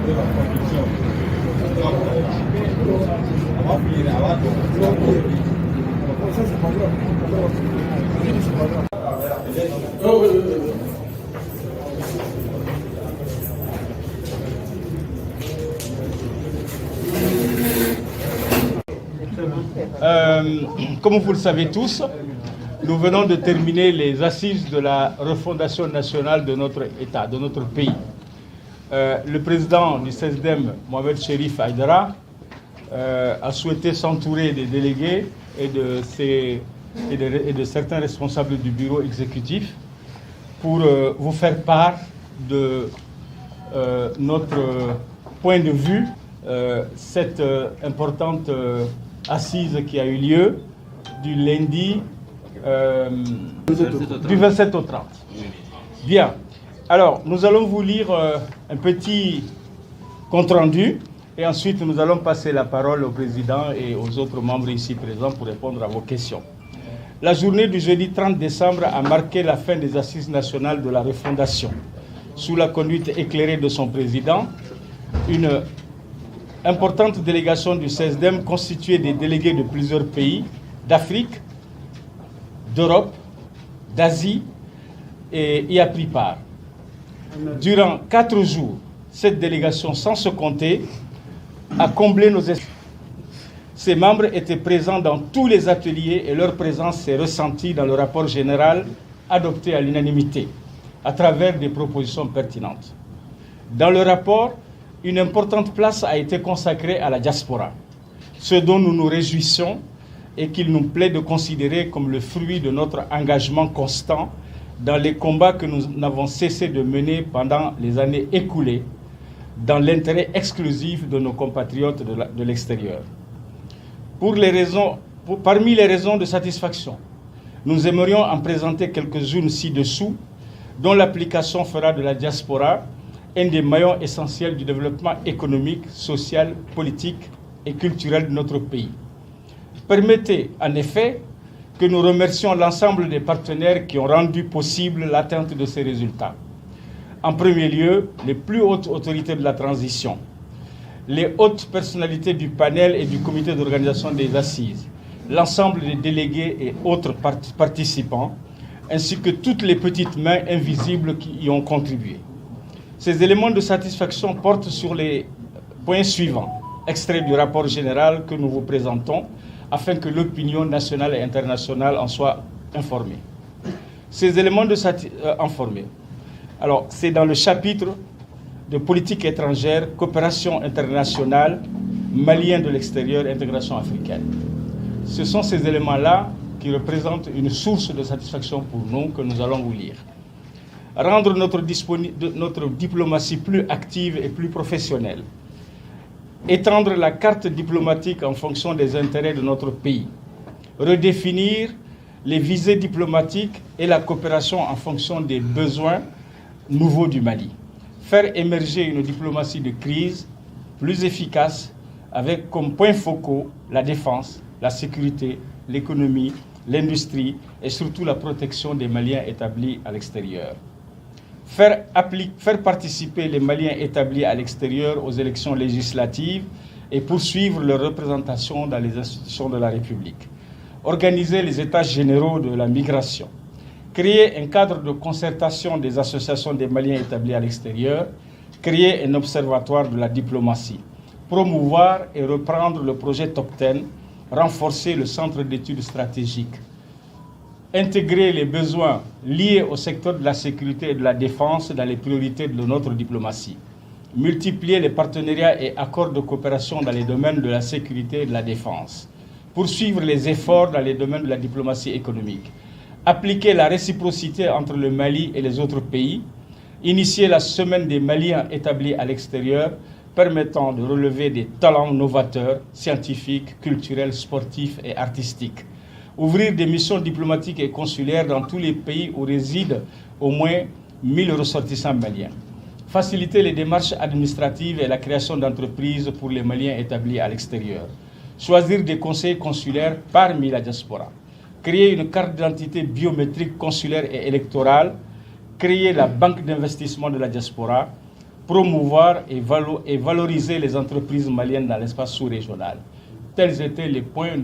La compétition. A b'a f'i ɲɛna, a b'a dɔn. Ça, c'est pas grave. C'est pas grave. Oh, oui, oui, oui. Comme vous le savez tous, nous venons de terminer les assises de la refondation nationale de notre État, de notre pays. Le président du CESDEM, Mohamed Chérif Aïdara, a souhaité s'entourer des délégués et de certains responsables du bureau exécutif pour vous faire part de notre point de vue, cette importante assise qui a eu lieu du lundi du 27 au 30. Bien. Alors, nous allons vous lire un petit compte rendu et ensuite nous allons passer la parole au président et aux autres membres ici présents pour répondre à vos questions. La journée du jeudi 30 décembre a marqué la fin des assises nationales de la refondation. Sous la conduite éclairée de son président, une importante délégation du CESDEM constituée des délégués de plusieurs pays d'Afrique, d'Europe, d'Asie et y a pris part. Durant 4 jours, cette délégation, sans se compter, a comblé nos esprits. Ses membres étaient présents dans tous les ateliers et leur présence s'est ressentie dans le rapport général adopté à l'unanimité, à travers des propositions pertinentes. Dans le rapport, une importante place a été consacrée à la diaspora, ce dont nous nous réjouissons et qu'il nous plaît de considérer comme le fruit de notre engagement constant dans les combats que nous n'avons cessé de mener pendant les années écoulées dans l'intérêt exclusif de nos compatriotes de l'extérieur. Parmi les raisons de satisfaction, nous aimerions en présenter quelques-unes ci-dessous, dont l'application fera de la diaspora un des maillons essentiels du développement économique, social, politique et culturel de notre pays. Permettez en effet que nous remercions l'ensemble des partenaires qui ont rendu possible l'atteinte de ces résultats. En premier lieu, les plus hautes autorités de la transition, les hautes personnalités du panel et du comité d'organisation des assises, l'ensemble des délégués et autres participants, ainsi que toutes les petites mains invisibles qui y ont contribué. Ces éléments de satisfaction portent sur les points suivants, extraits du rapport général que nous vous présentons, afin que l'opinion nationale et internationale en soit informée. Ces éléments de informés. Alors, c'est dans le chapitre de politique étrangère, coopération internationale, Maliens de l'extérieur, intégration africaine. Ce sont ces éléments-là qui représentent une source de satisfaction pour nous que nous allons vous lire. Rendre notre diplomatie plus active et plus professionnelle. Étendre la carte diplomatique en fonction des intérêts de notre pays. Redéfinir les visées diplomatiques et la coopération en fonction des besoins nouveaux du Mali. Faire émerger une diplomatie de crise plus efficace avec comme points focaux la défense, la sécurité, l'économie, l'industrie et surtout la protection des Maliens établis à l'extérieur. Faire participer les Maliens établis à l'extérieur aux élections législatives et poursuivre leur représentation dans les institutions de la République. Organiser les états généraux de la migration. Créer un cadre de concertation des associations des Maliens établis à l'extérieur. Créer un observatoire de la diplomatie. Promouvoir et reprendre le projet Top 10. Renforcer le centre d'études stratégiques, intégrer les besoins liés au secteur de la sécurité et de la défense dans les priorités de notre diplomatie, multiplier les partenariats et accords de coopération dans les domaines de la sécurité et de la défense, poursuivre les efforts dans les domaines de la diplomatie économique, appliquer la réciprocité entre le Mali et les autres pays, initier la semaine des Maliens établis à l'extérieur permettant de relever des talents novateurs, scientifiques, culturels, sportifs et artistiques, ouvrir des missions diplomatiques et consulaires dans tous les pays où résident au moins 1000 ressortissants maliens, faciliter les démarches administratives et la création d'entreprises pour les Maliens établis à l'extérieur, choisir des conseillers consulaires parmi la diaspora, créer une carte d'identité biométrique consulaire et électorale, créer la banque d'investissement de la diaspora, promouvoir et valoriser les entreprises maliennes dans l'espace sous-régional. Tels étaient les points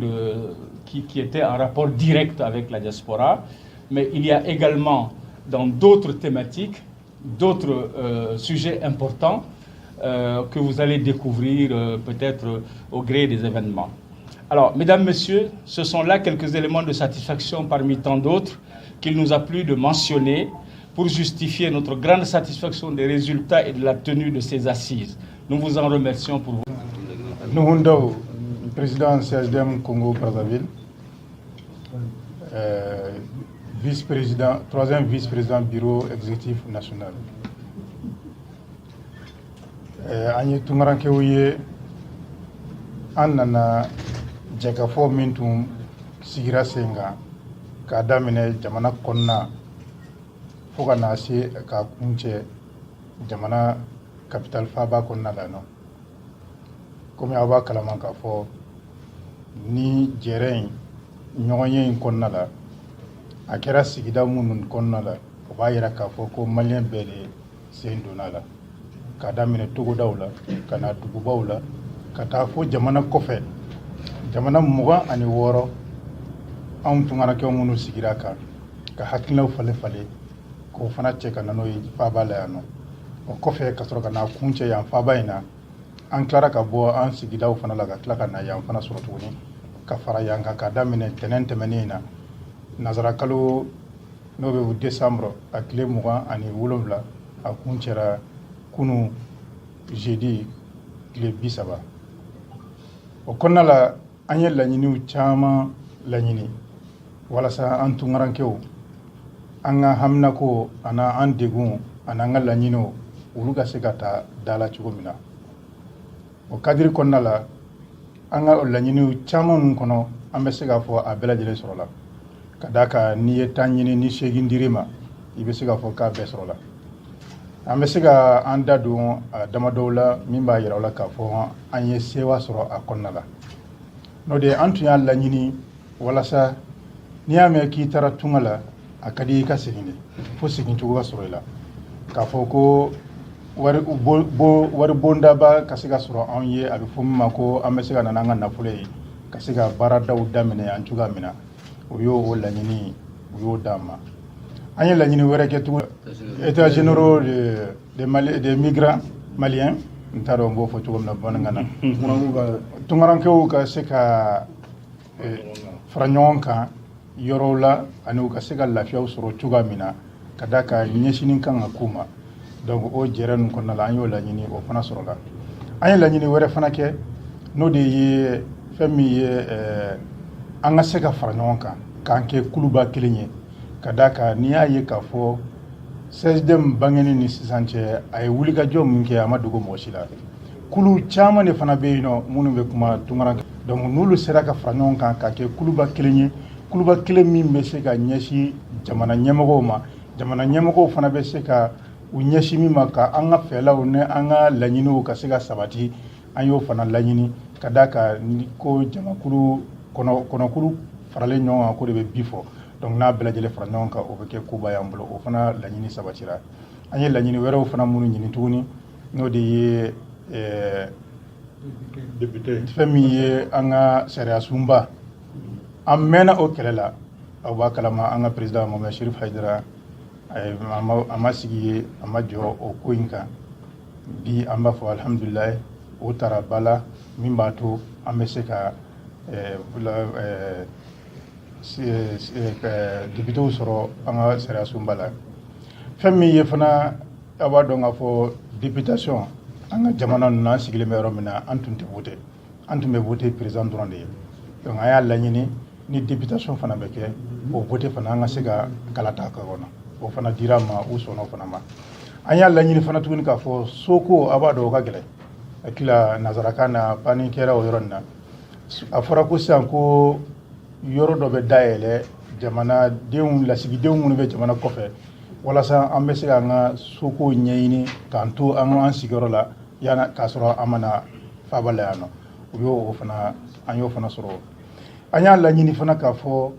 qui étaient en rapport direct avec la diaspora. Mais il y a également dans d'autres thématiques, d'autres sujets importants que vous allez découvrir peut-être au gré des événements. Alors, mesdames, messieurs, ce sont là quelques éléments de satisfaction parmi tant d'autres qu'il nous a plu de mentionner pour justifier notre grande satisfaction des résultats et de la tenue de ces assises. Nous vous en remercions pour vous. Nouhoum Ndao, président CHDM Congo Brazzaville, vice-président, troisième vice-président bureau exécutif national. An ye tungarankew ye, an nana jɛkafɔ min tun sigira sen kan k'a daminɛ jamana kɔnɔna fo ka na se k'a kuncɛ jamana capitale faaba kɔnɔna la nɔ. Komi aw b'a kalama k'a fɔ ni jɛrɛ in ɲɔgɔnye in kɔnɔna la, a kɛra sigida minnu kɔnɔna la, o b'a yira k'a fɔ ko maliyɛn bɛɛ de sen donna a la, k'a daminɛ togodaw la ka na dugubaw la ka taa fo jamana kɔfɛ, jamana 26. Anw tungarakɛw minnu sigira kan ka hakilinaw falen falen k'o fana cɛ ka na n'o ye faaba la yan nɔ, o kɔfɛ ka sɔrɔ ka na kuncɛ yan faaba in na. An tilara ka bɔ an sigidaw fana la ka tila ka na yan fana sɔrɔ tuguni ka fara yan kan k'a daminɛ tɛnɛn tɛmɛnen na, nazara kalo n'o bɛ décembre a tile 27, a kuncɛra kunu jeudi tile 30. O kɔnɔna la, an ye laɲiniw caman laɲini walasa an tungarankew, an ka haminako ani an degun ani an ka laɲiniw, olu ka se ka ta da la cogo min na. O cadre kɔnɔna la, an ka laɲiniw caman ninnu kɔnɔ, an bɛ se k'a fɔ a bɛɛ lajɛlen sɔrɔla, ka d'a kan n'i ye 10 ɲini ni 8 dir'i ma, i bɛ se k'a fɔ k'a bɛɛ sɔrɔla. An bɛ se ka an da don a damadɔw la min b'a yira la k'a fɔ an ye sewa sɔrɔ a kɔnɔna la. N'o de ye, an tun y'a laɲini walasa n'i y'a mɛn k'i taara tunga la, a ka di i ka segin de, fo segin cogo ka sɔrɔ i la, k'a fɔ ko wari bondaba ka se ka sɔrɔ anw ye. A bɛ fɔ min ma ko an bɛ se ka na n'an ka nafolo ye ka se ka baaradaw daminɛ yan cogoya min na. O y'o o laɲini, u y'o d'an ma. An ye laɲini wɛrɛ kɛ tugun, états généraux de Mali, des migrants maliens, n t'a dɔn n b'o fɔ cogo min na bamanankan na, tungarankew ka se ka fara ɲɔgɔn kan yɔrɔw la ani u ka se ka lafiyaw sɔrɔ cogoya min na, ka d'a kan ɲɛsini kan ka k'u ma. Donc o jɛrɛ ninnu kɔnɔna la, an y'o laɲini, o fana sɔrɔla. An ye laɲini wɛrɛ fana kɛ, n'o de ye fɛn min ye an ka se ka fara ɲɔgɔn kan k'an kɛ kuluba kelen ye, ka d'a kan n'i y'a ye k'a fɔ CSDM bangeni ni sisan cɛ, a ye wulikajɔ min kɛ, a ma dogo mɔgɔ si la. Kulu caman de fana bɛ yen nɔ minnu bɛ kuma tungaran. Donc n'olu sera ka fara ɲɔgɔn kan ka kɛ kuluba kelen ye, kuluba kelen min bɛ se ka ɲɛsin jamana ɲɛmɔgɔw ma, jamana ɲɛmɔgɔw fana bɛ se ka u ɲɛsin min ma ka an ka fɛlaw ni an ka laɲiniw ka se ka sabati, an y'o fana laɲini, ka d'a kan ko jamakulu kɔnɔkulu faralen ɲɔgɔn kan ko de bɛ bi fɔ. Donc n'a bɛɛ lajɛlen fara ɲɔgɔn kan, o bɛ kɛ koba y'an bolo. O fana laɲini sabatira. An ye laɲini wɛrɛw fana minnu ɲini tuguni, n'o de ye fɛn min ye an ka sariya sunba, an mɛnna o kɛlɛ la. Aw b'a kalama, an ka président Mohamed Chérif Haïdara, a ma sigi ye, a ma jɔ o ko in kan. Bi an b'a fɔ alhamdulilayi, o taara ba la min b'a to an bɛ se ka députéw sɔrɔ an ka sariya sunba la. Fɛn min ye fana, aw b'a dɔn k'a fɔ députation, an ka jamana ninnu, an sigilen bɛ yɔrɔ min na, an tun tɛ voter, an tun bɛ voter président dɔrɔn de ye. Donc an y'a laɲini ni députation fana bɛ kɛ, o vote fana, an ka se ka kalata k'a kɔnɔ. O fana dira an ma, u sɔnna o fana ma. An y'a laɲini fana tuguni k'a fɔ soko, a b'a dɔn o ka gɛlɛn, hakili la nanzarakan na panni kɛra o yɔrɔ nin na. A fɔra ko sisan ko yɔrɔ dɔ bɛ dayɛlɛ jamanadenw, lasigidenw minnu bɛ jamana kɔfɛ, walasa an bɛ se k'an ka soko ɲɛɲini k'an to an an sigiyɔrɔ la yan k'a sɔrɔ an ma na faaba la yan nɔ. U y'o fana, an y'o fana sɔrɔ. An y'a laɲini fana k'a fɔ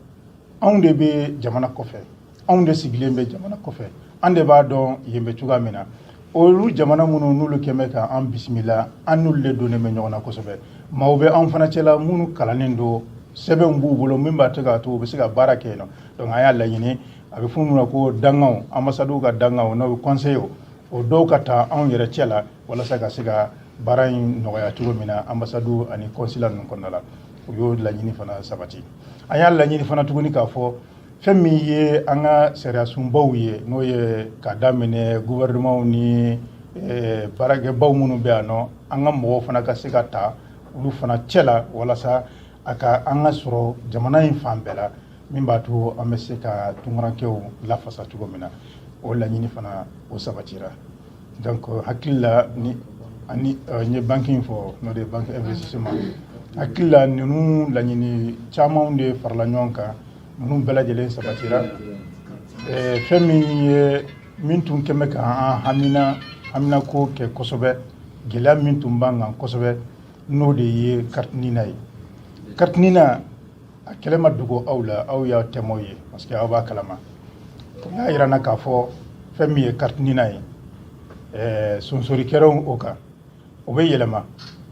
anw de bɛ jamana kɔfɛ, anw de sigilen bɛ jamana kɔfɛ, an de b'a dɔn yen bɛ cogoya min na. Olu jamana minnu n'olu kɛn bɛ ka an bisimila, an n'olu de donnen bɛ ɲɔgɔn na kosɛbɛ. Maaw bɛ anw fana cɛla minnu kalannen don, sɛbɛnw b'u bolo min b'a to k'a to u bɛ se ka baara kɛ yen nɔ. Donc an y'a laɲini, a bɛ fɔ min ma ko danganw, ambassadew ka danganw, n'o ye conseil, o dɔw ka ta anw yɛrɛ cɛ la walasa ka se ka baara in nɔgɔya cogo min na ambassade ani consulat ninnu kɔnɔna la. U y'o laɲini fana sabati. An y'a laɲini fana tuguni k'a fɔ fɛn min ye an ka sariyasunbaw ye, n'o ye ka daminɛ gouvernement ni baarakɛbaw minnu bɛ yan nɔ, an ka mɔgɔw fana ka se ka ta olu fana cɛ la walasa a ka an ka sɔrɔ jamana in fan bɛɛ la, min b'a to an bɛ se ka tunkarankew lafasa cogo min na. O laɲini fana, o sabatira. Donc hakili la ni ani n ye banque in fɔ, n'o de ye banque investissement. Hakili la ninnu laɲini camanw de farala ɲɔgɔn kan, ninnu bɛɛ lajɛlen sabatira. Fɛn min ye min tun kɛn bɛ ka an hamina haminako kɛ kosɛbɛ, gɛlɛya min tun b'an kan kosɛbɛ, n'o de ye carte NINA ye. Carte NINA, a kɛlɛ ma dogo aw la, aw y'a témoin ye parce que aw b'a kalama. O y'a yira n na k'a fɔ fɛn min ye carte NINA ye, sonsori kɛra o kan, o bɛ yɛlɛma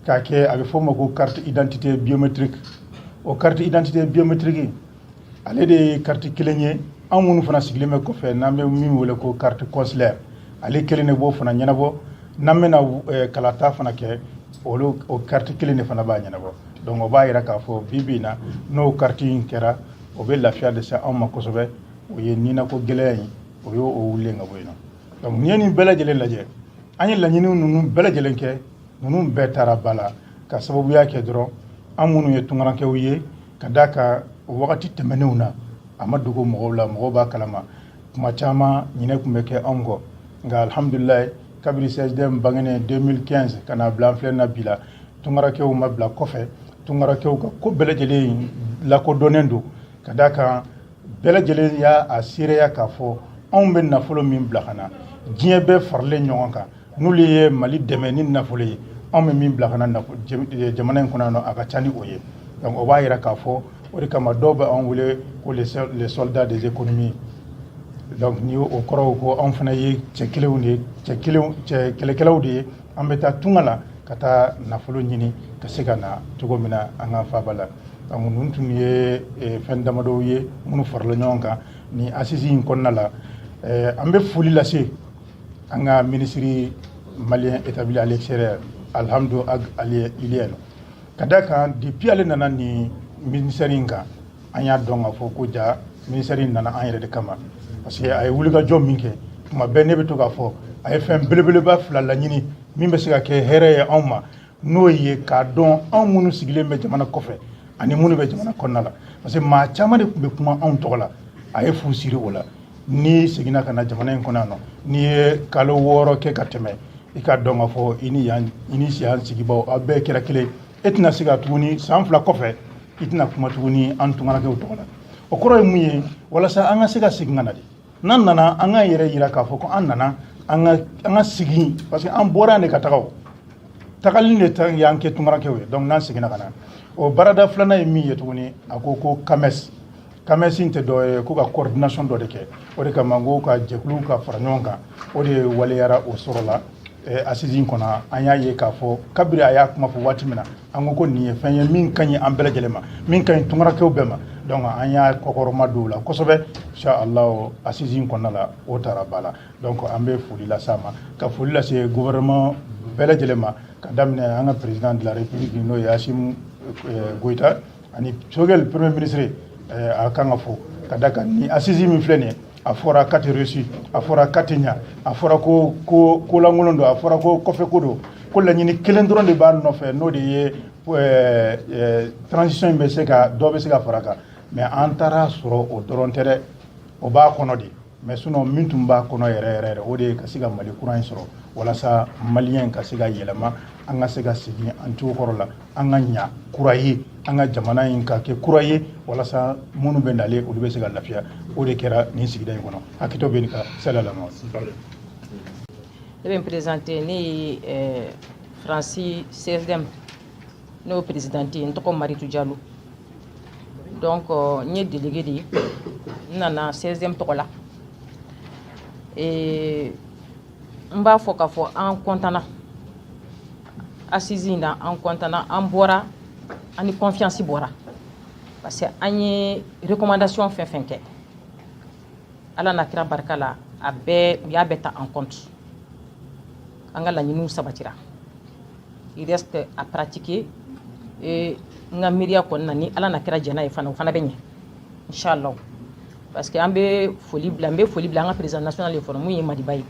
k'a kɛ a bɛ fɔ o ma ko carte identité biométrique. O carte identité biométrique, ale de ye carte kelen ye anw minnu fana sigilen bɛ kɔfɛ, n'an bɛ min wele ko carte consulaire, ale kelen de b'o fana ɲɛnabɔ. N'an bɛna kalata fana kɛ, olu o carte kelen de fana b'a ɲɛnabɔ. Donc o b'a yira k'a fɔ bi bi in na, n'o carte in kɛra, o bɛ lafiya de se anw ma kosɛbɛ. O ye ninako gɛlɛya in, o y'o wulilen ka bɔ yen nɔ. Donc n'i ye nin bɛɛ lajɛlen lajɛ, an ye laɲini ninnu bɛɛ lajɛlen kɛ, ninnu bɛɛ taara ba la ka sababuya kɛ dɔrɔn an minnu ye tunkarankew ye, ka d'a kan wagati tɛmɛnenw na, a ma dogo mɔgɔw la, mɔgɔw b'a kalama, kuma caman ɲinɛ tun bɛ kɛ anw kɔ. Nka alhamdulilayi, kabini CSDM bangenen 2015 ka n'a bila an filɛ na bi la, tunkarankew ma bila kɔfɛ. Tunkarankew ka ko bɛɛ lajɛlen lakodɔnnen don, ka d'a kan bɛɛ lajɛlen y'a a seereya k'a fɔ anw bɛ nafolo min bila ka na, diɲɛ bɛɛ faralen ɲɔgɔn kan, n'olu ye Mali dɛmɛ ni nafolo ye, anw bɛ min bila ka na jamana in kɔnɔ yan nɔ, a ka ca ni o ye. Donc o b'a yira k'a fɔ o de kama dɔw bɛ anw wele ko les soldats des économies. Donc ni o kɔrɔ ko anw fana ye cɛ kelenw de ye, cɛ kelenw, cɛ kɛlɛkɛlaw de ye. An bɛ taa tunga la ka taa nafolo ɲini ka se ka na cogo min na an ka faaba la. Donc ninnu tun ye fɛn damadɔw ye minnu farala ɲɔgɔn kan ni assise in kɔnɔna la. An bɛ foli lase an ka ministre malien établi à l'extérieur, Alhamdou Ag Ilyène, ka da kan depuis ale nana nin ministère in kan, an y'a dɔn k'a fɔ ko ja ministère in nana an yɛrɛ de kama, parce que a ye wulikajɔ min kɛ, tuma bɛɛ ne bɛ to k'a fɔ, a ye fɛn belebeleba fila laɲini min bɛ se ka kɛ hɛrɛ ye anw ma, n'o ye k'a dɔn anw minnu sigilen bɛ jamana kɔfɛ ani minnu bɛ jamana kɔnɔna la, parce que maa caman de tun bɛ kuma anw tɔgɔ la. A ye fu siri o la. N'i seginna ka na jamana in kɔnɔ yan nɔ, n'i ye kalo 6 kɛ ka tɛmɛ, i k'a dɔn k'a fɔ i ni yan, i ni yan sigibaw, aw bɛɛ kɛra kelen. E tɛna se ka tuguni san 2 kɔfɛ, i tɛna kuma tuguni an tunkarankew tɔgɔ la. O kɔrɔ ye mun ye? Walasa an ka se ka segin ka na de, n'an nana, an k'an yɛrɛ yira k'a fɔ ko an nana an ka segin, parce que an bɔra yan de ka taga, o tagali de ta y'an kɛ tunkarankew ye. Donc n'an seginna ka na, o baarada filanan ye min ye tuguni, a ko ko CAMES. CAMES in tɛ dɔ ye ko ka coordination dɔ de kɛ. O de kama n ko ka jɛkulu ka fara ɲɔgɔn kan, o de waleyara, o sɔrɔla assise in kɔnɔ. An y'a ye k'a fɔ kabiri a y'a kuma fɔ waati min na, an ko ko nin ye fɛn ye min ka ɲi an bɛɛ lajɛlen ma, min ka ɲi tunkarankew bɛɛ ma. Donc an y'a kɔkɔrɔma don o la kosɛbɛ. Inshallah, assise in kɔnɔna la, o taara ba la. Donc an bɛ foli lase a ma, ka foli lase gouvernement bɛɛ lajɛlen ma, ka daminɛ an ka président de la République, n'o ye Assimi Goïta, ani Choguel, premier ministre. A kan ka fo ka da kan ni assise min filɛ nin ye, a fɔra k'a tɛ réussi, a fɔra k'a tɛ ɲa, a fɔra ko ko ko lankolon don, a fɔra ko kɔfɛ ko don, ko laɲini kelen dɔrɔn de b'a nɔfɛ, n'o de ye transition in bɛ se ka dɔ bɛ se ka fara kan. Mais an taara sɔrɔ o dɔrɔn tɛ dɛ, o b'a kɔnɔ de. Mais sinon min tun b'a kɔnɔ yɛrɛ yɛrɛ yɛrɛ, o de ye ka se ka Mali kura in sɔrɔ, walasa malien ka se ka yɛlɛma, an ka se ka segin an cogo kɔrɔ la, an ka ɲa kura ye, an ka jamana in ka kɛ kura ye, walasa minnu bɛ nalen, olu bɛ se ka lafiya. O de kɛra nin sigida in kɔnɔ. Hakɛto bɛ nin ka sala lamɔ. Ne bɛ n présenter, ne ye Faransi CSDM, n'o présidente ye. N tɔgɔ Maritu Jalo. Donc n ye délégué de ye, n nana CSDM tɔgɔ la. Et N b'a fɔ k'a fɔ an kɔntanna assise in na, an kɔntanna, an bɔra, an ni confiance bɔra, parce que an ye recommandation fɛn fɛn kɛ, Ala n'a kira barika la, a bɛɛ, u y'a bɛɛ ta en compte. An ka laɲiniw sabatira. Il reste à pratiquer et n ka miiriya kɔni na, ni Ala n'a kira jɛn'a ye fana, o fana bɛ ɲɛ inchallah, parce que an bɛ foli bila, n bɛ foli bila an ka président national ye fɔlɔ, mun ye Madiba ye,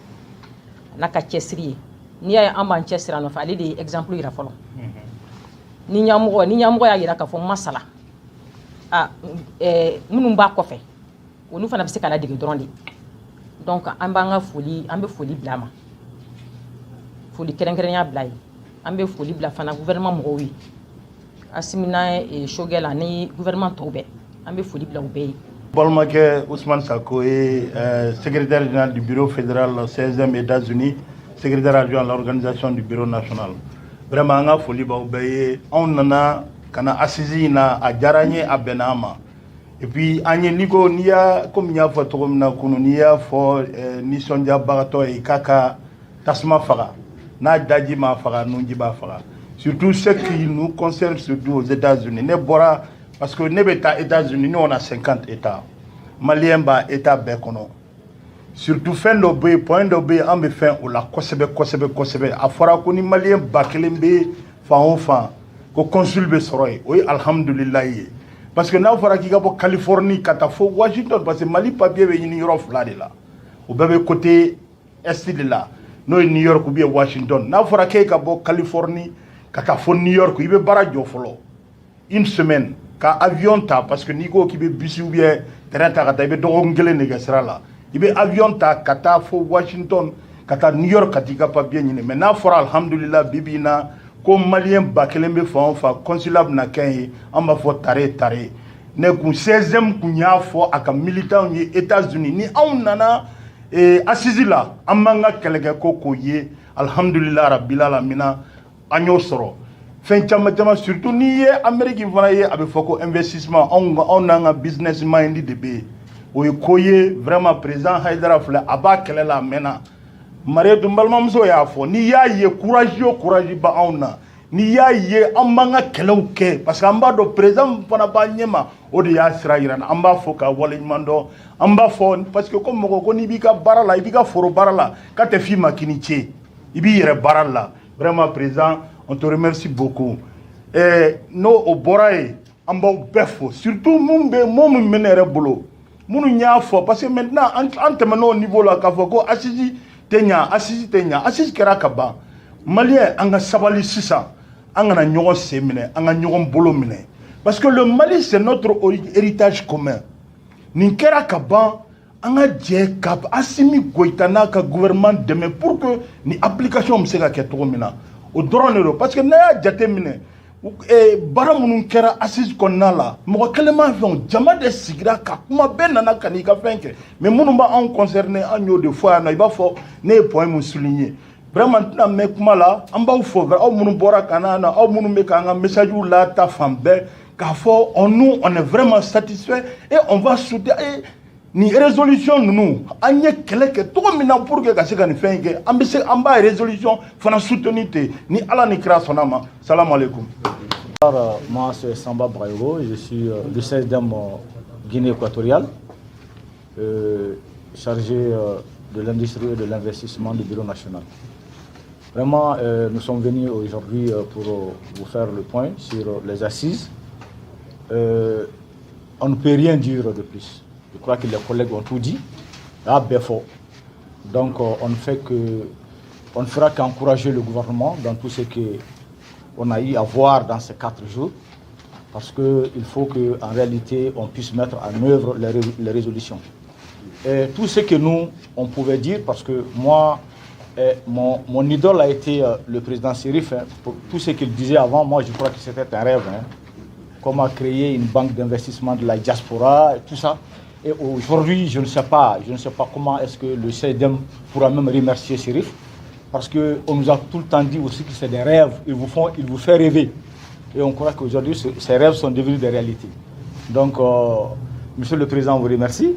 n'a ka cɛsiri ye. N'i y'a ye an b'an cɛsiri a nɔfɛ, ale de ye exemple yira fɔlɔ. Ni ɲɛmɔgɔ y'a yira k'a fɔ masala a minnu b'a kɔfɛ, olu fana bɛ se ka ladege dɔrɔn de. Donc an b'an ka foli, an bɛ foli bila a ma, foli kɛrɛnkɛrɛnya bila ye. An bɛ foli bila fana gouvernement mɔgɔw ye, Assimi n'a Choguel ani gouvernement tɔw bɛɛ, an bɛ foli bila u bɛɛ ye. Balimakɛ Ousmane Sako ye, secrétaire général du bureau fédéral 16e États-Unis, secrétaire adjoint à l'organisation du bureau national. Vraiment, an ka foli b'aw bɛɛ ye. Anw nana ka na assise in na, a diyara n ye, a bɛnna an ma. Et puis an ye, n'i ko n'i y'a, komi n y'a fɔ cogo min na kunun, n'i y'a fɔ nisɔndiyabagatɔ ye k'a ka tasuma faga, n'a daji m'a faga, nunji b'a faga. Surtout ce qui nous concerne, surtout aux États-Unis. Ne bɔra parce que ne bɛ taa États-Unis, nous on a 50 États, malien b'a État bɛɛ kɔnɔ. Surtout fɛn dɔ bɛ yen, point dɔ bɛ yen, an bɛ fɛn o la kosɛbɛ kosɛbɛ kosɛbɛ. A fɔra ko ni malien 1000 bɛ fan o fan, ko consul bɛ sɔrɔ yen. O ye alihamudulilayi ye, parce que n'a fɔra k'i ka bɔ Californie ka taa fo Washington, parce que Mali papier bɛ ɲini yɔrɔ fila de la, o bɛɛ bɛ côté est de la, n'o ye New York ou bien Washington. N'a fɔra k'e ka bɔ Californie ka taa fo New York, i bɛ baara jɔ fɔlɔ une semaine ka avion ta, parce que n'i ko k'i bɛ bus ou bien train ta ka taa, i bɛ dɔgɔkun kelen de kɛ sira la. I bɛ avion ta ka taa fo Washington, ka taa New York, ka t'i ka papier ɲini. Mais n'a fɔra alhamdulillah bi bi in na ko malien 1000 bɛ fan o fan, consulat bɛna kɛ yen, an b'a fɔ tare tare. Ne kun 16e kun y'a fɔ a ka militants ye États-Unis, ni anw nana assise la, an b'an ka kɛlɛkɛ ko k'o ye. Alhamdulillah rabbil alamina, an y'o sɔrɔ. Fɛn caman caman, surtout n'i ye Amérique fana ye, a bɛ fɔ ko investissement, anw n'an ka business mind de bɛ yen. O ye ko ye vraiment. Président Hayidara filɛ, a b'a kɛlɛ la, a mɛnna. Mariyetu, n balimamuso y'a fɔ, n'i y'a ye courage o courage ba anw na, n'i y'a ye an b'an ka kɛlɛw kɛ, parce que an b'a dɔn président min fana b'an ɲɛma, o de y'a sira yira n na. An b'a fɔ ka waleɲuman dɔn. An b'a fɔ parce que ko mɔgɔ ko n'i b'i ka baara la, i b'i ka foro baara la, k'a tɛ f'i ma k'i ni ce, i b'i yɛrɛ baara la. Vraiment président, on te remercie beaucoup. N'o o bɔra yen, an b'aw bɛɛ fo, surtout mun bɛ mɔɔ min bɛ ne yɛrɛ bolo, minnu y'a fɔ, parce que maintenant an tɛmɛn'o niveau la k'a fɔ ko assise tɛ ɲa, assise tɛ ɲa. Assise kɛra ka ban. Malien, an ka sabali sisan, an kana ɲɔgɔn sen minɛ, an ka ɲɔgɔn bolo minɛ, parce que le Mali, c'est notre héritage commun. Nin kɛra ka ban, an ka jɛ ka Assimi Goïta n'a ka gouvernement dɛmɛ pour que ni application bɛ se ka kɛ cogo min na. O dɔrɔn de don, parce que n'a y'a jate minɛ, baara minnu kɛra assise kɔnɔna la, mɔgɔ kelen ma fɛn, jama de sigira ka kuma, bɛɛ nana ka n'i ka fɛn kɛ. Mais minnu b'anw concerné, an y'o de fɔ yan nɔ. I b'a fɔ ne ye point mun souligner, vraiment n tɛna mɛn kuma la. An b'aw fɔ, aw minnu bɔra ka na, aw minnu bɛ k'an ka message la ta fan bɛɛ k'a fɔ on, nous, on est vraiment satisfait et on va soutenir nin résolution ninnu. An ye kɛlɛ kɛ cogo min na pour que ka se ka nin fɛn in kɛ, an bɛ se, an b'a résolution fana soutenir ten, ni Ala ni kira sɔnna ma. Salam alaikum. Moi, c'est Samba Bagayogo, je suis du 16e Guinée équatoriale, chargé de l'industrie et de l'investissement du Bureau national. Vraiment, nous sommes venus aujourd'hui pour vous faire le point sur les assises. On ne peut rien dire de plus. Je crois que les collègues ont tout dit. Ah, ben fort. Donc, on ne fera qu'encourager le gouvernement dans tout ce qu'on a eu à voir dans ces 4 jours, parce qu'il faut qu'en réalité, on puisse mettre en œuvre les résolutions. Et tout ce que nous, on pouvait dire, parce que moi, mon idole a été le président Sérif, hein, pour tout ce qu'il disait avant, moi je crois que c'était un rêve. Hein, comment créer une banque d'investissement de la diaspora, et tout ça. Et aujourd'hui, je ne sais pas comment est-ce que le CDM pourra même remercier Sérif, parce qu'on nous a tout le temps dit aussi que c'est des rêves, ils vous font rêver. Et on croit qu'aujourd'hui, ces rêves sont devenus des réalités. Donc, Monsieur le Président, on vous remercie.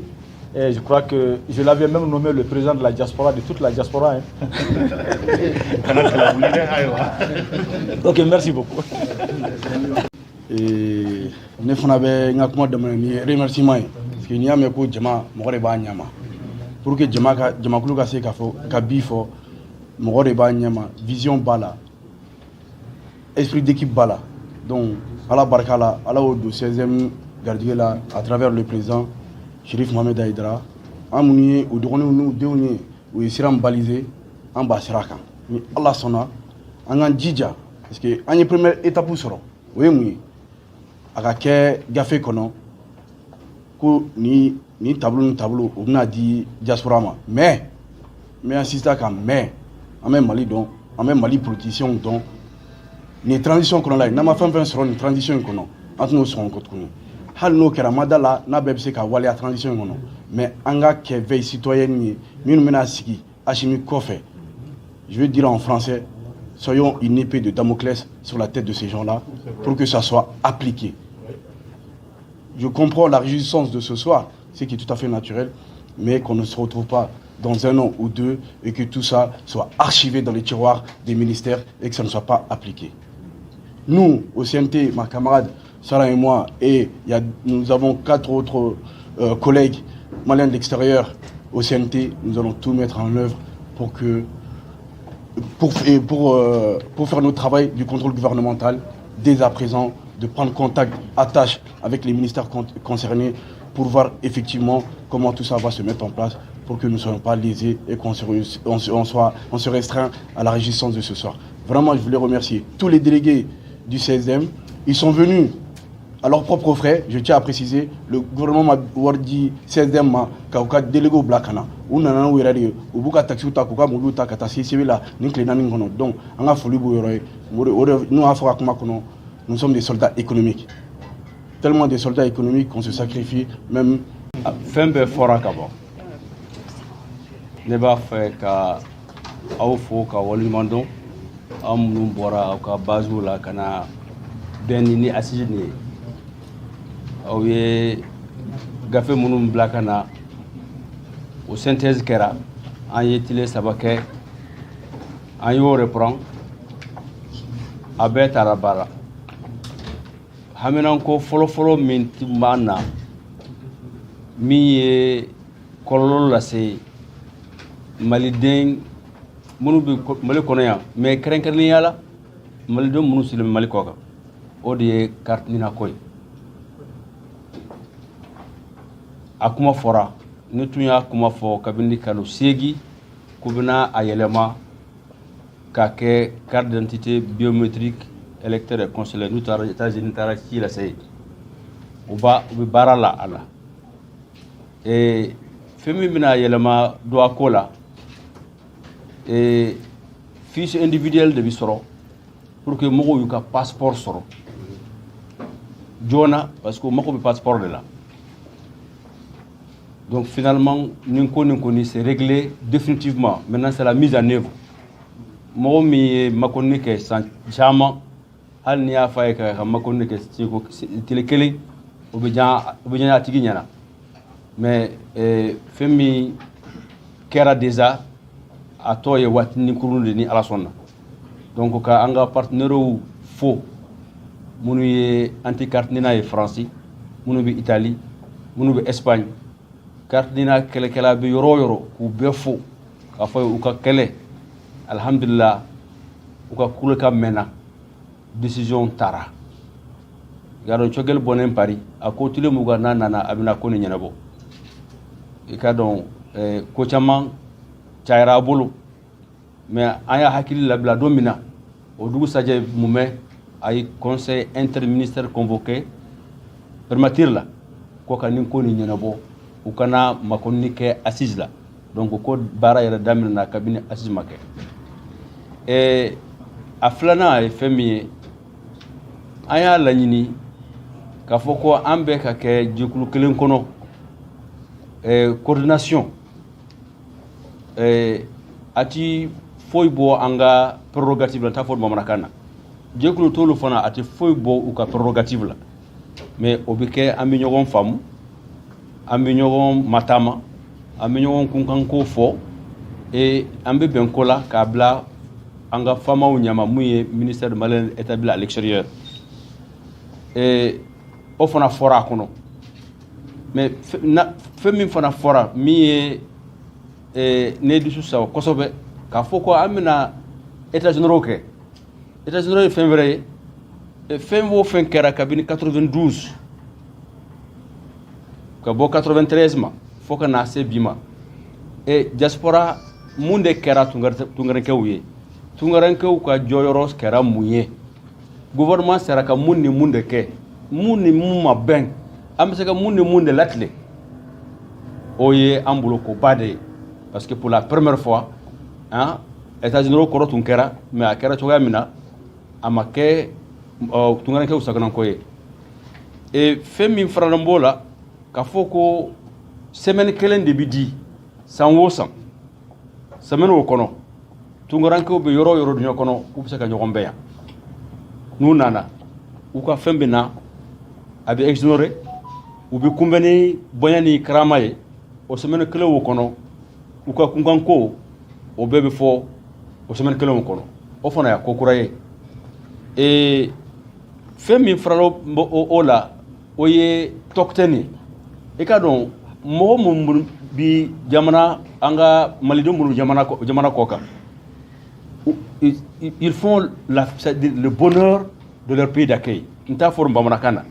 Et je crois que je l'avais même nommé le président de la diaspora, de toute la diaspora. Hein. Ok, merci beaucoup. Ne fana bɛ n ka kuma daminɛ ni remerciement ye, parce que n'i y'a mɛn ko jama, mɔgɔ de b'a ɲɛma. Pour que jama ka jamakulu ka se ka fɔ ka bi fɔ, mɔgɔ de b'a ɲɛma, vision b'a la, esprit d'équipe b'a la. Donc Ala barika la, Ala y'o don 16e garijɛgɛ la à travers le président Chérif Mohamed Aïdara. An minnu ye u dɔgɔninw n'u denw ye, u ye sira min baliser, an b'a sira kan. Ni Ala sɔnna, an k'an jija, parce que an ye première étape sɔrɔ. O ye mun ye? A ka kɛ gafe kɔnɔ ko ni ni tableau ni tableau, o bɛna di diaspora ma. Mais n bɛ insister kan, mais an bɛ Mali dɔn, an bɛ Mali politiciens dɔn. Nin transition kɔnɔla ye, n'an ma fɛn fɛn sɔrɔ nin transition in kɔnɔ, an tɛn'o sɔn kɔ tuguni. Hali n'o kɛra, ma da la n'a bɛɛ bɛ se ka waleya transition in kɔnɔ, mais an ka kɛ veille citoyenne ye minnu bɛna sigi Assimi kɔfɛ. Je vais dire en français: soyons une épée de Damoclès sur la tête de ces gens-là pour que ça soit appliqué. Je comprends la réjouissance de ce soir, ce qui est tout à fait naturel, mais qu'on ne se retrouve pas dans un an ou deux et que tout ça soit archivé dans les tiroirs des ministères et que ça ne soit pas appliqué. Nous, au CNT, ma camarade Sarah et moi, et nous avons quatre autres collègues maliens de l'extérieur au CNT, nous allons tout mettre en œuvre pour que pour, et pour faire notre travail du contrôle gouvernemental dès à présent, de prendre contact, attache avec les ministères concernés pour voir effectivement comment tout ça va se mettre en place pour que nous ne soyons pas lésés et qu'on se, on, soit, on se restreint à la résistance de ce soir. Vraiment, je voulais remercier tous les délégués du 16e. Ils sont venus à leurs propres frais, je tiens à préciser, le gouvernement ma wari di 16e ma ka u ka délégués bila ka na. U nana n'u yɛrɛ de ye, u b'u ka taxiw ta k'u ka mobiliw ta ka taa CICB la nin tile 4 kɔnɔ. Donc an ka foli b'o yɔrɔ ye. O de n'u y'a fɔ ka kuma kɔnɔ, nous sommes des soldats économiques. Tellement des soldats économiques qu'on se sacrifie même. Fɛn bɛɛ fɔra ka ban. Ne b'a fɛ ka aw fo ka waleɲuman dɔn, aw minnu bɔra aw ka basew la ka na bɛn ni assise nin ye. Aw ye gafe minnu bila ka na, o synthèse kɛra. An ye tile 3 kɛ, an y'o reprend, a bɛɛ taara baara. Haminanko fɔlɔfɔlɔ min tun b'an na, min ye kɔlɔlɔ lase maliden minnu bɛ Mali kɔnɔ yan, mais kɛrɛnkɛrɛnnenya la malidenw minnu sigilen bɛ Mali kɔ kan, o de ye carte NINA ko ye. A kuma fɔra, ne tun y'a kuma fɔ kabini kalo 8 ko bɛna a yɛlɛma k'a kɛ carte d'identité biométrique électeur et consulaire. N'u taara États-Unis, taara ci lase yen, u b'a u bɛ baara la a la. Fɛn min bɛna yɛlɛma don a ko la, fiche individuelle de bɛ sɔrɔ pour que mɔgɔw y'u ka passeport sɔrɔ joona, parce que u mago bɛ passeport de la. Donc finalement, nin ko nin kɔni, c'est réglé définitivement. Maintenant, c'est la mise en œuvre. Mɔgɔ min ye makɔnɔni kɛ san caman, hali n'i y'a fɔ a ye ka makɔnɔni kɛ seko tile kelen, o bɛ diya a tigi ɲɛna. Mais fɛn min kɛra déjà, a tɔ ye waatinin kurun de, ni Ala sɔnna. Donc ka an ka partenaires fo, minnu ye anti carte NINA ye Faransi, minnu bɛ Italie, minnu bɛ Espagne, carte NINA kɛlɛkɛla bɛ yɔrɔ o yɔrɔ, k'u bɛɛ fo k'a fɔ u ka kɛlɛ, alhamdulillah, u ka kulekan mɛnna, décision taara. I k'a dɔn, Choguel bɔnnen Paris, a ko tile 20 n'a nana, a bɛna ko nin ɲɛnabɔ. I k'a dɔn, ko caman cayara a bolo, mais an y'a hakili labila don min na, o dugusajɛ mumɛ, a ye conseil interministériel convoqué primature la ko ka nin ko nin ɲɛnabɔ, u kana makɔnɔni kɛ assise la. Donc ko baara yɛrɛ daminɛna kabini assise ma kɛ. A filanan ye fɛn min ye, an y'a laɲini k'a fɔ ko an bɛ ka kɛ jɛkulu kelen kɔnɔ, coordination. A ti foyi bɔ an ka prérogative la, n t'a fɔ bamanankan na. Jɛkulu t'olu fana, a tɛ foyi bɔ u ka prérogative la, mais o bɛ kɛ an bɛ ɲɔgɔn faamu. An bɛ ɲɔgɔn matama, an bɛ ɲɔgɔn kunkanko fɔ et an bɛ bɛn ko la k'a bila an ka faamaw ɲama, mun ye ministère de Malien établi à l'extérieur. Et o fana fɔra a kɔnɔ. Mais fɛn min fana fɔra, min ye ne dusu sawa kosɛbɛ, k'a fɔ ko an bɛna états généraux kɛ. États généraux ye fɛn wɛrɛ ye. Fɛn o fɛn kɛra kabini 92 ka bɔ 93 ma fo ka na se bi ma, diaspora, mun de kɛra tungarankew ye? Tungarankew ka jɔyɔrɔ kɛra mun ye? Gouvernement sera ka mun ni mun de kɛ? Mun ni mun ma bɛn? An bɛ se ka mun ni mun de latile? O ye an bolo koba de ye, parce que pour la première fois, hein, états généraux kɔrɔ tun kɛra, mais a kɛra cogoya min na, a ma kɛ tungarankew sagonako ye. Et fɛn min faralen b'o la, k'a fɔ ko semaine kelen de bi di san o san. Semaine o kɔnɔ, tungarankew bɛ yɔrɔ o yɔrɔ duɲɛ kɔnɔ, u bɛ se ka ɲɔgɔn bɛn yan. N'u nana, u ka fɛn bɛ na, a bɛ exonéré, u bɛ kunbɛn ni bonya ni karama ye. O semaine kelen o kɔnɔ, u ka kunkanko o bɛɛ bɛ fɔ o semaine kelen o kɔnɔ. O fana y'a ko kura ye. Ee, fɛn min farala o la, o ye Tɔkutɛni ye. I ka dɔn, mɔgɔ mun bi jamana, an ka malidenw minnu jamana kɔ kan, ils font le bonheur de leur pays d'accueil. N t'a fɔ bamanankan na,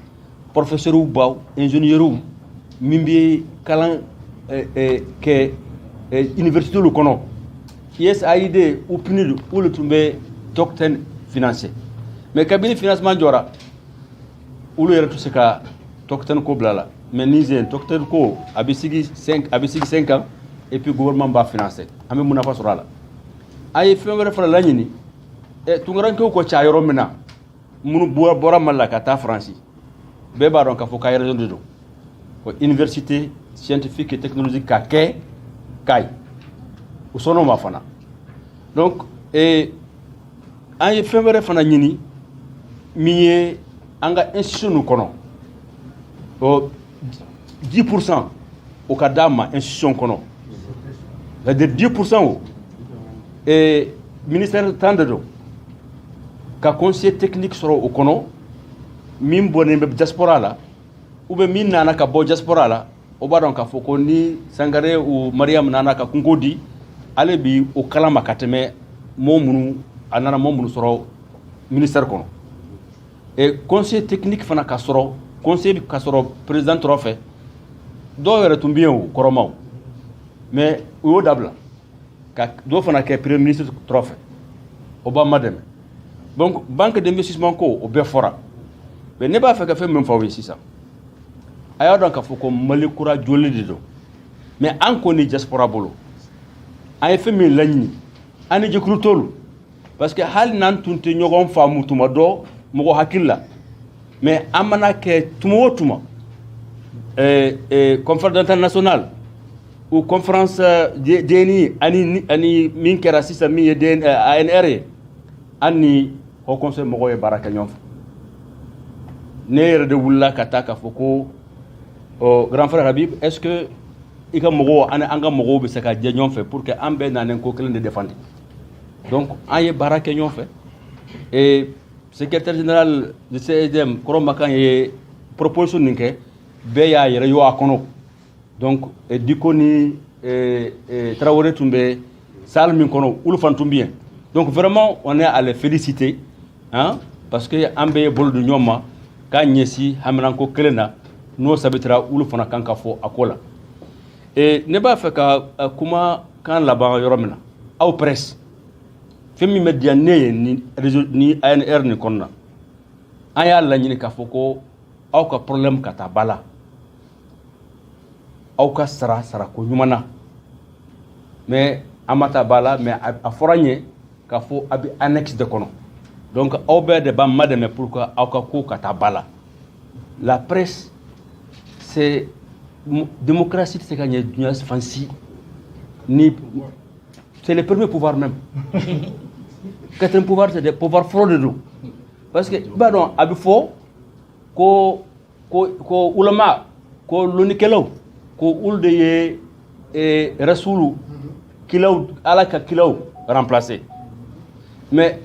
professeurs baw, ingénieurs min bɛ kalan kɛ université kɔnɔ, USAID ou PNUD, olu tun bɛ Tɔkutɛni financer. Mais kabini financement jɔra, olu yɛrɛ tɛ se ka Tɔkutɛni ko bila la. Mais Niger Tɔkutɛni ko a bɛ sigi 5, a bɛ sigi 5 ans, et puis gouvernement b'a financer, an bɛ munafa sɔrɔ a la. A ye fɛn wɛrɛ fana laɲini. Tunkarankew ko ca yɔrɔ min na, minnu bɔra Mali la ka taa Faransi, bɛɛ b'a dɔn k'a fɔ k'a raison de don ko université scientifique et technologique ka kɛ Kayi. U sɔnn'o ma fana. Donc an ye fɛn wɛrɛ fana ɲini, min ye an ka institution ninnu kɔnɔ, o 10 %, o ka d'a ma institution kɔnɔ, c'est-à-dire 10 %, o ministère tan de don, ka conseiller technique sɔrɔ o kɔnɔ, min bɔnnen bɛ diaspora la ou bien min nana ka bɔ diaspora la. O b'a dɔn k'a fɔ ko ni Sangare ou Mariam nana ka kunko di, ale bi o kalama ka tɛmɛ mɔgɔ minnu a nana mɔgɔ minnu sɔrɔ ministère kɔnɔ. Et conseiller technique fana ka sɔrɔ, conseiller ka sɔrɔ président tɔrɔ fɛ. Dɔw yɛrɛ tun bɛ yen o kɔrɔmaw, mais u y'o dabila ka dɔw fana kɛ premier ministre tɔrɔ fɛ. O b'an ma dɛmɛ. Donc banque d'investissement ko, o bɛɛ fɔra. Mais ne b'a fɛ ka fɛn min fɔ aw ye sisan, a y'a dɔn k'a fɔ ko Mali kura joli de don. Mais an kɔni diaspora bolo, an ye fɛn min laɲini, an ni jɛkulu t'olu, parce que hali n'an tun tɛ ɲɔgɔn faamu tuma dɔ mɔgɔ hakili la, mais an mana kɛ tuma o tuma, conférence internationale ou conférence DNI ani min kɛra sisan, min ye DN, ANR ye, an ni haut conseil mɔgɔw ye baara kɛ ɲɔgɔn fɛ. Ne yɛrɛ de wulila ka taa k'a fɔ ko grand frère Habib, est ce que i ka mɔgɔw ani an ka mɔgɔw bɛ se ka jɛ ɲɔgɔn fɛ pour que an bɛɛ nanen ko kelen de défendre? Donc an ye baara kɛ ɲɔgɔn fɛ. Et secrétaire général de CEDM Kɔrɔ Makan ye proposition nin kɛ, bɛɛ y'a yɛrɛ y'o a kɔnɔ. Donc Diko ni Traoré tun bɛ salle min kɔnɔ, olu fana tun bɛ yen. Donc vraiment, on est à les féliciter, hein, parce que an bɛɛ ye bolo di ɲɔgɔn ma k'a ɲɛsin haminanko kelen na. N'o sabitira, olu fana kan ka fɔ a ko la. Et ne b'a fɛ ka kuma kan laban yɔrɔ min na, aw presse, fɛn min bɛ diya ne ye ni réseau ni ANR nin kɔnɔna, an y'a laɲini k'a fɔ ko aw ka problème ka taa ba la, aw ka sara sarako ɲuman na. Mais an ma taa ba la, mais a fɔra n ye k'a fɔ a bɛ annexe de kɔnɔ. Donc aw bɛɛ de b'an madɛmɛ pour que aw ka ko ka taa ba la. La presse, c'est démocratie tɛ se ka ɲɛ diɲɛ fan si ni, c'est le premier pouvoir même. Quatrième pouvoir, c'est des pouvoirs fɔlɔ de don, parce que i b'a dɔn, a bɛ fɔ ko ulama, ko lɔnnikɛlaw, Ko olu de ye rasulu kilaw, Ala ka kilaw remplacer. Mais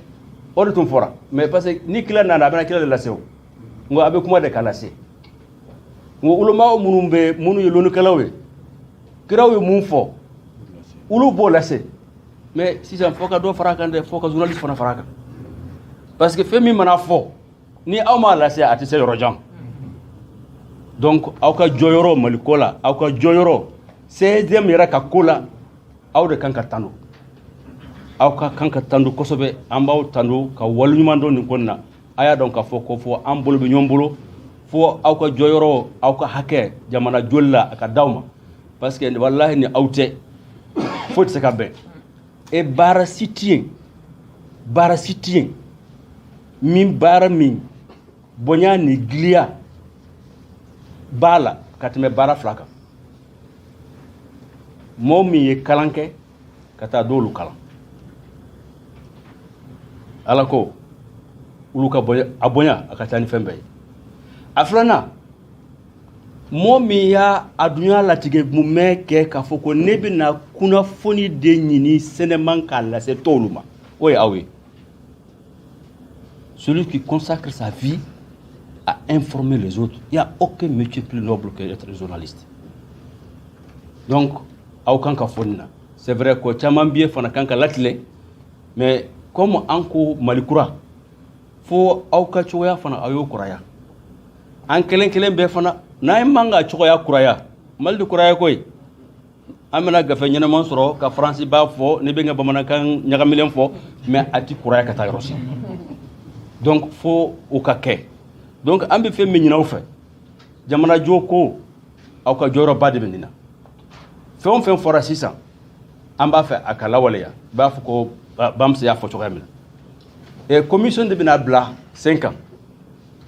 o de tun fɔra, mais parce que ni kila nana, a bɛna kila de lase. O n ko a bɛ kuma de ka lase. N ko ulamaw minnu bɛ, minnu ye lɔnnikɛlaw ye, kiraw ye mun fɔ, olu b'o lase. Mais sisan, fo ka dɔ fara a kan dɛ, fo ka journaliste fana fara a kan, parce que fɛn min mana fɔ, ni aw m'a lase, a tɛ se yɔrɔ jan. Donc aw ka jɔyɔrɔ Maliko la, aw ka jɔyɔrɔ CSDM yɛrɛ ka ko la, aw de kan ka tanu, aw ka kan ka tanu kosɛbɛ. An b'aw tanu ka waleɲuman dɔn nin ko in na. A y'a dɔn k'a fɔ ko fɔ an bolo bɛ ɲɔgɔn bolo, fo aw ka jɔyɔrɔ, aw ka hakɛ jamana joli la, a ka d'aw ma, parce que walahi, ni aw tɛ, foyi tɛ se ka bɛn. E baara si tɛ yen, baara si tɛ yen min baara min bonya ni giliya b'a la ka tɛmɛ baara fila kan: mɔgɔ min ye kalan kɛ ka taa dɔwlu kalan, Ala ko olu ka bonya, a bonya a ka ca ni fɛn bɛɛ ye. A filanan, mɔgɔ min y'a a dunya latigɛ mumɛ kɛ k'a fɔ ko ne bɛna kunnafoni de ɲini sɛnɛman k'a lase tɔwlu ma, o ye aw ye. Celui qui consacre sa vie à informer les autres, il n'y a aucun métier plus noble que d'être journaliste. Donc aw kan ka fɔ nin na. C'est vrai ko caman bɛ fana kan ka latilen, mais comme an ko Mali kura, fo aw ka cogoya fana, aw y'o kuraya. An kelen kelen bɛɛ fana, n'an man ka cogoya kuraya, Mali de kuraya koyi. An bɛna gafe ɲɛnama sɔrɔ ka faransi b'a fɔ, ne bɛ n ka bamanankan ɲagamilen fɔ, mais a ti kuraya ka taa yɔrɔ si. Donc fo o ka kɛ. Donc an bɛ fɛn min ɲini aw fɛ, jamanajɔ ko, aw ka jɔyɔrɔba de bɛ nin na. Fɛn o fɛn fɔra sisan, an b'a fɛ a ka lawaleya. I b'a fɔ ko Bamsi y'a fɔ cogoya min na, commission de bɛna bila sen kan.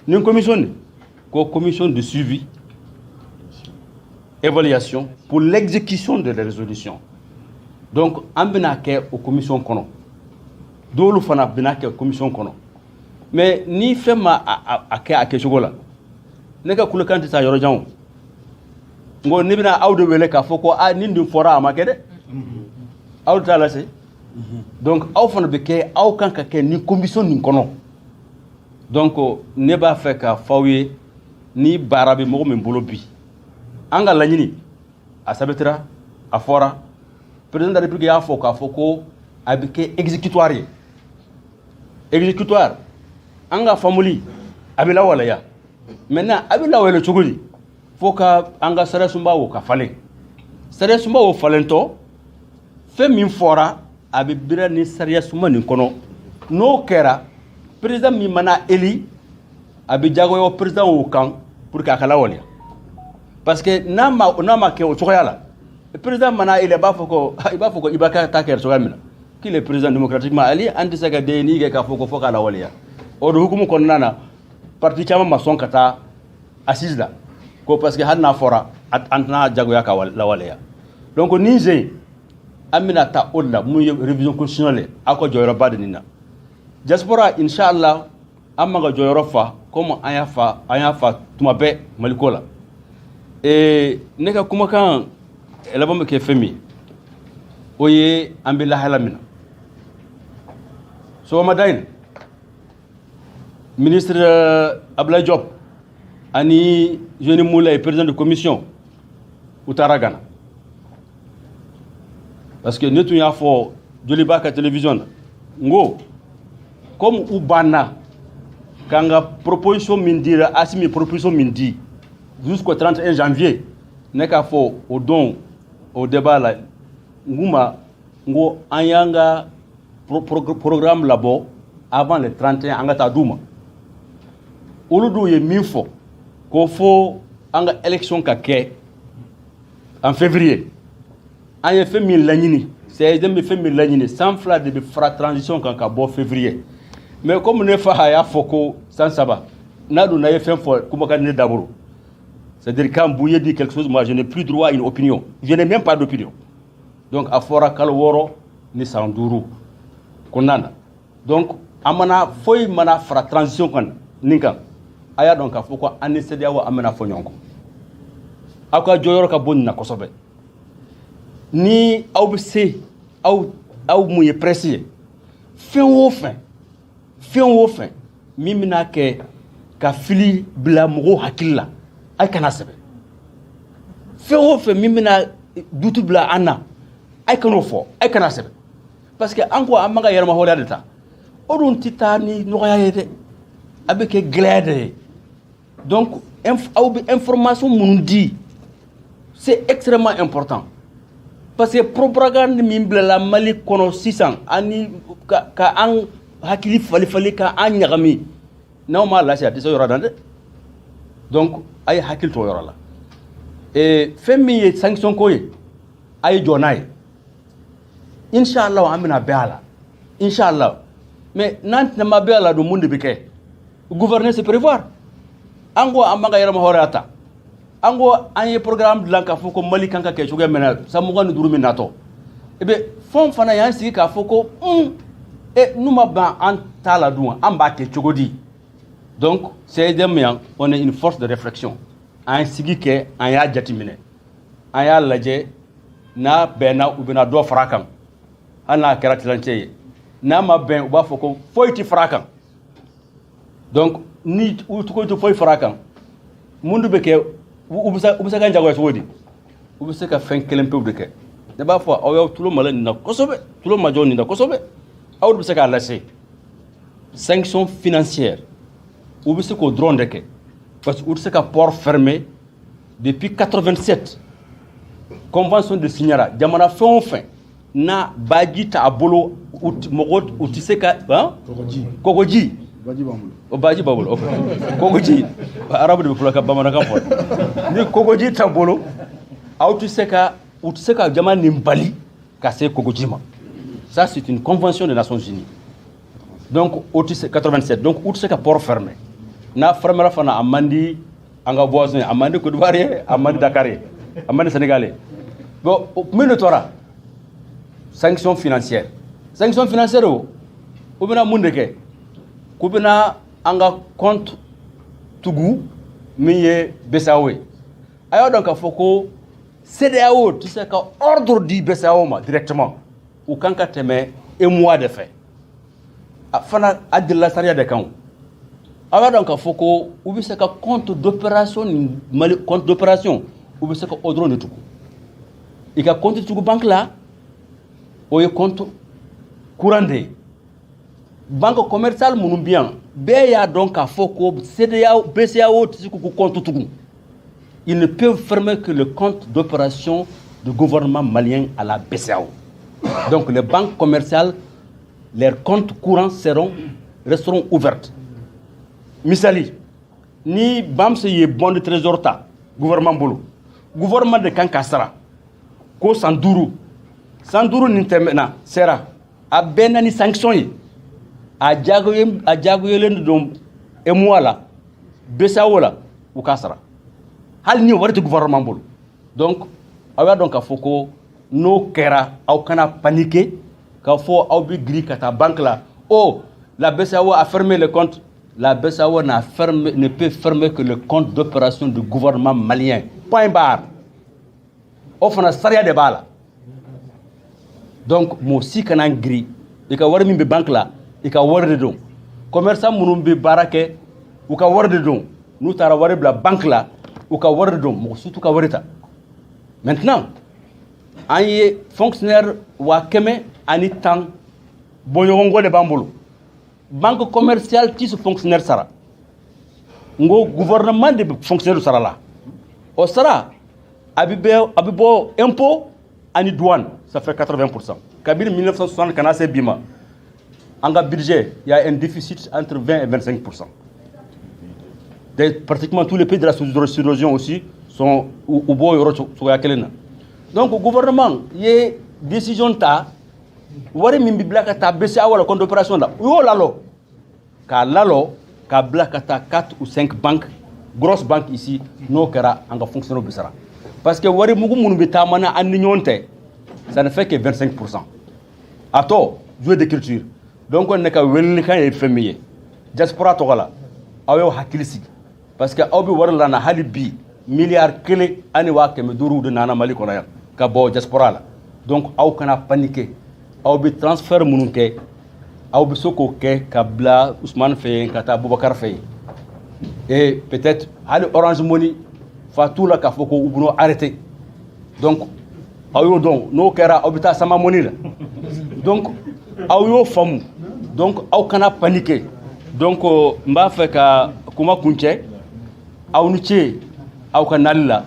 Ni commission de ko commission de suivi, évaluation pour l'exécution de la résolution. Donc an bɛna kɛ o commission kɔnɔ, dɔwlu fana bɛna kɛ commission kɔnɔ. Mais ni fɛn ma a kɛ a kɛcogo la, ne ka kulekan tɛ taa yɔrɔ jan. O n ko ne bɛna aw de wele k'a fɔ ko a nin dun fɔra, a ma kɛ dɛ, aw t'a lase. Donc aw fana bɛ kɛ, aw kan ka kɛ ni commission nin kɔnɔ. Donc ne b'a fɛ k'a fɔ aw ye, ni baara bɛ mɔgɔ min bolo bi, an ka laɲini a sɛbɛtira, a fɔra, président de la République y'a fɔ k'a fɔ ko a bɛ kɛ exécutoire ye. Exécutoire, an ka faamuli, a bɛ lawaleya. Maintenant, a bɛ lawaleya cogo di? Fo ka an ka sariya sunba o ka falen. Sariya sunba o falentɔ, fɛn min fɔra, a bɛ bira ni sariya sunba nin kɔnɔ. N'o kɛra, président min mana élu, a bɛ jagoya président o kan pour que a ka lawaleya, parce que n'a ma kɛ o cogoya la, président mana élu, a b'a fɔ ko i b'a fɔ ko i b'a ta kɛ cogoya min na, qu'il est président démocratiquement élu, an tɛ se ka den n'i kɛ k'a fɔ ko fo k'a lawaleya. O de hukumu kɔnɔna na, parti caman ma sɔn ka taa assise la ko parce que hali n'a fɔra, an tɛna jagoya ka lawaleya. Donc nin sen, an bɛna taa o de la. Mun ye révision constitutionnelle ye, aw ka jɔyɔrɔba de nin na. Diaspora, inshallah, an man ka jɔyɔrɔ fa comme an y'a fa, an y'a fa tuma bɛɛ Maliko la. Ne ka kumakan laban bɛ kɛ fɛn min ye, o ye an bɛ lahala min na sɔgɔmada in na, ministre Abdoulaye Diop ani Jeune Moulay, président de commission, u taara Ghana, parce que ne tun y'a fɔ Joliba ka télévision na, n ko comme u banna k'an ka proposition min dira, Assimi proposition min di jusqu'au 31 janvier, ne k'a fɔ o don o débat la, n k'u ma, n ko an y'an ka programme labɔ avant le 31, an ka taa d'u ma. Olu dun ye min fɔ ko fo an ka élection ka kɛ en février. An ye fɛn min laɲini, CSDM bɛ fɛn min laɲini, san 2 de bɛ fara transition kan ka bɔ février. Mais comme ne fa a y'a fɔ ko san 3 n'a dun n'a ye fɛn fɔ, kumakan ne daboro, c'est-à-dire quand Bouye dit quelque chose, moi je n'ai plus droit à une opinion, je n'ai même pas d'opinion. Donc a fɔra kalo 6 ni san 5 kɔnɔna na. Donc an mana foyi mana fara transition kan nin kan, a y'a dɔn k'a fɔ ko an ni CEDEAO, an bɛna fɔ ɲɔgɔn kɔ. Aw ka jɔyɔrɔ ka bon nin na kosɛbɛ. Ni aw bɛ se, aw mun ye presse ye, fɛn o fɛn, fɛn o fɛn min bɛna kɛ ka fili bila mɔgɔw hakili la, a kana sɛbɛn. Fɛn o fɛn min bɛna doute bila an na, a kan'o fɔ, a kana sɛbɛn, parce que an ko an b'an ka yɛrɛmahɔrɔnya de ta. O dun tɛ taa ni nɔgɔya ye dɛ, a bɛ kɛ gɛlɛya de ye. Donc aw bɛ information minnu di, c'est extrêmement important, parce que propagande min bilala Mali kɔnɔ sisan ani ka an hakili fali fali, ka an ɲagami, n'aw m'a lase, a tɛ se yɔrɔ dan dɛ. Donc a ye hakili to o yɔrɔ la. Fɛn min ye sanction ko ye, a ye jɔ n'a ye. Inshallah, an bɛna bɛn a la, inshallah. Mais n'an tɛna ma bɛn a la dun, mun de bɛ kɛ? Gouverner, c'est prévoir. An ko an b'an ka yɛrɛmahɔrɔnya ta, an ko an ye programme dilan k'a fɔ ko Mali kan ka kɛ cogoya min na san 25 min natɔ. I bɛ fɛn fana y'an sigi k'a fɔ ko e n'u ma ban an ta la dun, an b'a kɛ cogo di? Donc CEDM yan, on est une force de réflexion. An ye sigi kɛ, an y'a jateminɛ, an y'a lajɛ. N'a bɛnna, u bɛna dɔ fara a kan, hali n'a kɛra tilancɛ ye. N'a ma bɛn, u b'a fɔ ko foyi ti fara a kan. Donc ni u ko tɛ foyi fara a kan, mun de bɛ kɛ? U bɛ se ka jagoya cogo di? U bɛ se ka fɛn kelen pewu de kɛ. Ne b'a fɔ aw y'aw tulo malo nin na kosɛbɛ, tulo majɔ nin na kosɛbɛ. Aw de bɛ se k'a lase: sanction financière. U bɛ se k'o dɔrɔn de kɛ, parce que u tɛ se ka port fermé. Depuis 87, convention de signara. Jamana fɛn o fɛn n'a baji t'a bolo, mɔgɔ u tɛ se ka han kɔgɔji. Baji b'an bolo. O baji b'a bolo, kɔgɔji, arabu de bɛ fɔlɔ ka bamanankan fɔ. Ni kɔgɔji t'a bolo, aw tɛ se ka, u tɛ se ka jamana nin bali ka se kɔgɔji ma. Ça, c'est une convention des Nations Unies. Donc o tɛ se, 87. Donc u tɛ se ka port fermer. N'a fermera fana, a man di an ka voisin ye, a man di Côte d'Ivoire ye, a man di Dakar ye, a man di Sénégal ye. Bon, min de tora, sanction financière. Sanction financière, o u bɛna mun de kɛ? K'u bɛna an ka compte tugu min ye BCEAO ye. A y'a dɔn k'a fɔ ko CEDEAO tɛ se ka ordre di BCEAO ma directement, u kan ka tɛmɛ UEMOA de fɛ. A fana a delila sariya de kan. O a b'a dɔn k'a fɔ ko u bɛ se ka compte d'opération ni Mali compte d'opération, u bɛ se ka o dɔrɔn de tugu. I ka compte tugu banque la, o ye compte courant de ye. Banque commerciale minnu bɛ yan, bɛɛ y'a dɔn k'a fɔ ko CEDEAO, BCEAO tɛ se k'u compte tugu. Ils ne peuvent fermer que le compte d'opération du gouvernement malien à la BCEAO. Donc les banques commerciales, leurs comptes courants resteront ouverts. Misali, ni BAMS ye bon de trésor ta gouvernement bolo, gouvernement de kan ka sara ko san 5, san 5 nin tɛmɛna sera, a bɛɛ na ni sanction ye, a jagoye, a jagoyelen don UEMOA la, BCEAO la, u k'a sara hali ni wari tɛ gouvernement bolo. Donc aw y'a dɔn k'a fɔ ko n'o kɛra, aw kana paniquer k'a fɔ aw bɛ girin ka taa banque la: oh, la BCEAO a fermé le compte. La BCEAO ne peut fermer que le compte d'opération du gouvernement malien, point barre. O fana sariya de b'a la. Donc mɔgɔ si kana girin. I ka wari min bɛ banque la, i ka wari de don. Commerçant minnu bɛ baara kɛ, u ka wari de don. N'u taara wari bila banque la, u ka wari de don. Mɔgɔ si t'u ka wari ta. Maintenant, an ye fonctionnaire 110,000 bɔɲɔgɔnko de b'an bolo. Banque commerciale ti se fonctionnaire sara. N ko gouvernement de bɛ fonctionnaire sara la. O sara a bɛ bɛ a bɛ bɔ impôt ani douane, ça fait 80%. Kabini 1960 ka na se bi ma, an ka budget, il y a un déficit entre 20 et 25%. Pratiquement tous les pays de la sous-région aussi sont u b'o yɔrɔ cogoya kelen na. Donc gouvernement ye décision ta, wari min bɛ bila ka taa BCEAO la, compte d'opération la, u y'o lalɔ k'a lalɔ k'a bila ka taa 4 ou 5 banques, grosses banques ici. N'o kɛra, an ka fonctionnaire bɛ sara, parce que wari mugu minnu bɛ taama na an ni ɲɔgɔn cɛ, ça ne fait que 25%. A tɔ jeu d'écriture. Donc ne ka welelikan ye fɛn min ye diaspora tɔgɔ la, aw y'aw hakili sigi, parce que aw bɛ wari la na hali bi. 1 milliard 1 ani 500 000 de nana Mali kɔnɔ yan ka bɔ diaspora la. Donc aw kana paniquer. Aw bɛ transfert minnu kɛ, aw bɛ se k'o kɛ ka bila Usumani fɛ yen, ka taa Bubakari fɛ yen, et peut-être hali Orange Money fa t'u la k'a fɔ ko u bɛn'o arrêter. Donc aw y'o dɔn, n'o kɛra, aw bɛ taa Sama Money la. Donc aw y'o faamu. Donc aw kana paniquer. Donc n b'a fɛ ka kuma kuncɛ. Aw ni ce aw ka nali la,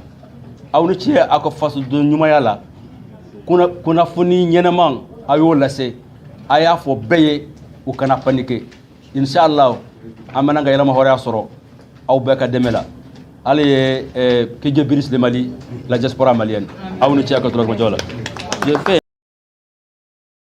aw ni ce aw ka fasoden ɲumanya la. Kunnafoni ɲɛnɛman, a y'o lase, a y'a fɔ bɛɛ ye u kana paniquer. Inshallah, an bɛna ka yɛlɛma hɔrɔnya sɔrɔ aw bɛɛ ka dɛmɛ la. Hali ye, que Dieu bénisse le Mali, la diaspora malienne. Aw ni ce aw ka tulomajɔ la. Je fais